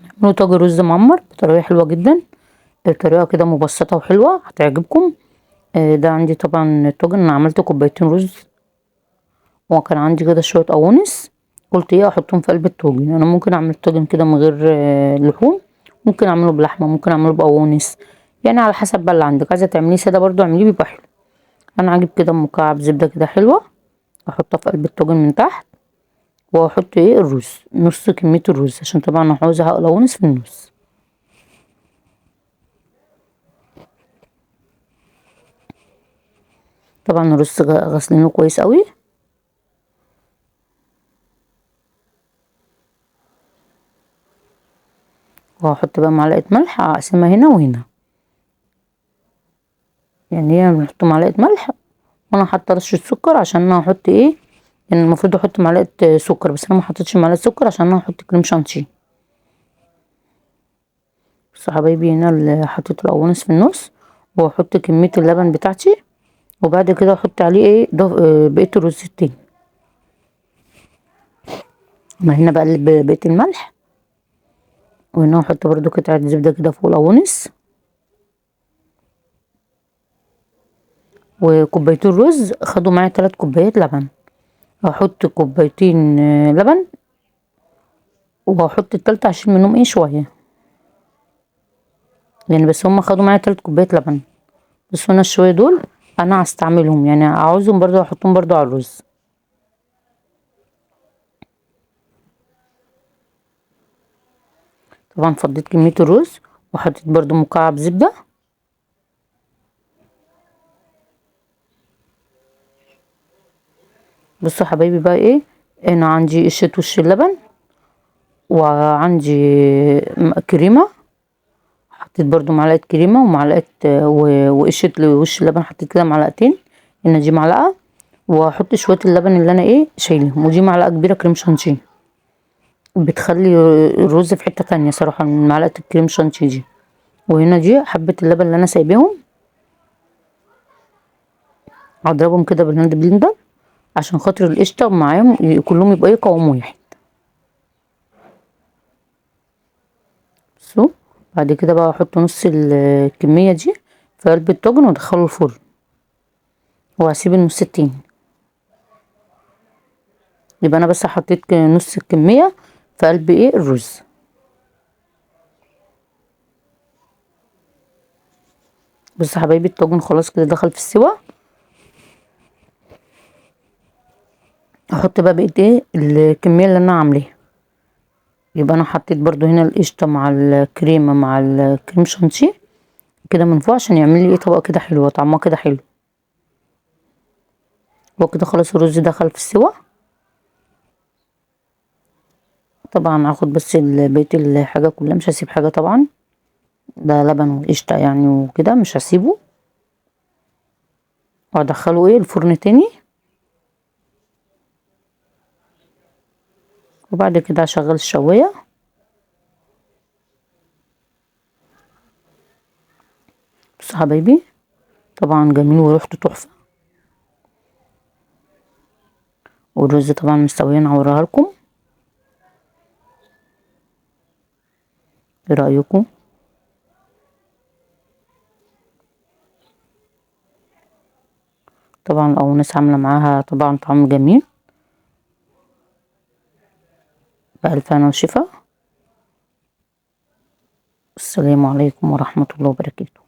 نعمله طاجن رز معمر بطريقة حلوة جدا، بطريقة كده مبسطة وحلوه هتعجبكم. ده عندي طبعا الطاجن، انا عملت كوبايتين رز وكان عندي كده شوية قوانص، قلت ايه احطهم في قلب الطاجن. انا ممكن اعمل طاجن كده من غير لحوم، ممكن اعمله بلحمه، ممكن اعمله بقوانص، يعني على حسب بقى اللي عندك. عايزه تعمليه ساده برضو اعمليه بيبقى حلو. انا هجيب كده مكعب زبدة كده حلوة احطها في قلب الطاجن من تحت، واحط ايه الرز، نص كمية الرز عشان طبعا انا عاوزه القوانص في النص. طبعا الرز غسلينه كويس قوي. وهحط بقى معلقه ملح، اقسمها هنا وهنا، يعني هي بنحط معلقه ملح، وانا حاطه رشه سكر عشان انا هحط ايه، يعني المفروض احط معلقه سكر بس انا ما حطيتش معلقه سكر عشان انا هحط كريم شانتيه. بصوا حبايبي هنا اللي حطيت القوانص في النص، واحط كمية اللبن بتاعتي، وبعد كده احط عليه ايه بقية الرز التاني. انا هنا بقلب بقية الملح، وهنا احط برضو قطعه زبدة كده فوق القوانص، وكوبايتين رز خدوا معايا 3 كوبايات لبن. هحط كوبايتين لبن وهحط التالتة عشان منهم ايه شوية يعني، بس هما خدوا معايا 3 كوبايات لبن. بس انا الشويه دول انا هستعملهم، يعني عاوزهم برضو احطهم برضو على الرز. طبعا فضيت كمية الرز وحطيت برضو مكعب زبدة. بصوا حبايبي بقى ايه، انا عندي قشرة وش اللبن، وعندي كريمة، حطيت برضو معلقه كريمة ومعلقة وقشره وش اللبن، حطيت كده معلقتين، هنا دي معلقه، واحط شوية اللبن اللي انا ايه شايلهم، ودي معلقه كبيرة كريم شانتيه، بتخلي الرز في حتة تانية صراحة من معلقه الكريم شانتيه دي. وهنا دي حبه اللبن اللي انا سايباهم، هضربهم كده بال hand blender عشان خاطر القشطه معاهم كلهم يبقى ايه قوام واحد. بصوا بعد كده بقى احط نص الكمية دي في قلب الطاجن وادخله الفرن، وهسيب النص التاني. يبقى انا بس حطيت نص الكمية في قلب ايه الرز. بصوا حبايبي الطاجن خلاص كده دخل في السوا. احط بقى بقية ايه الكمية اللي انا عاملاها. يبقى انا حطيت برضو هنا القشطه مع الكريمة مع الكريم شانتيه كده من فوق عشان يعمل لي ايه طبقه كده حلوة طعمها كده حلو. وكده خلاص الرز دخل في السوا. طبعا هاخد بس بقية الحاجة كلها، مش هسيب حاجة طبعا، ده لبن وقشطه يعني وكده مش هسيبه. وادخله ايه الفرن تاني، وبعد كده هشغل الشوايه. بصوا حبايبي طبعا جميل وريحته تحفة، والرز طبعا مستويين هوريها لكم. ايه رايكم؟ طبعا القوانص عامله معاها طبعا طعم جميل. بألف هنا وشفا. السلام عليكم ورحمة الله وبركاته.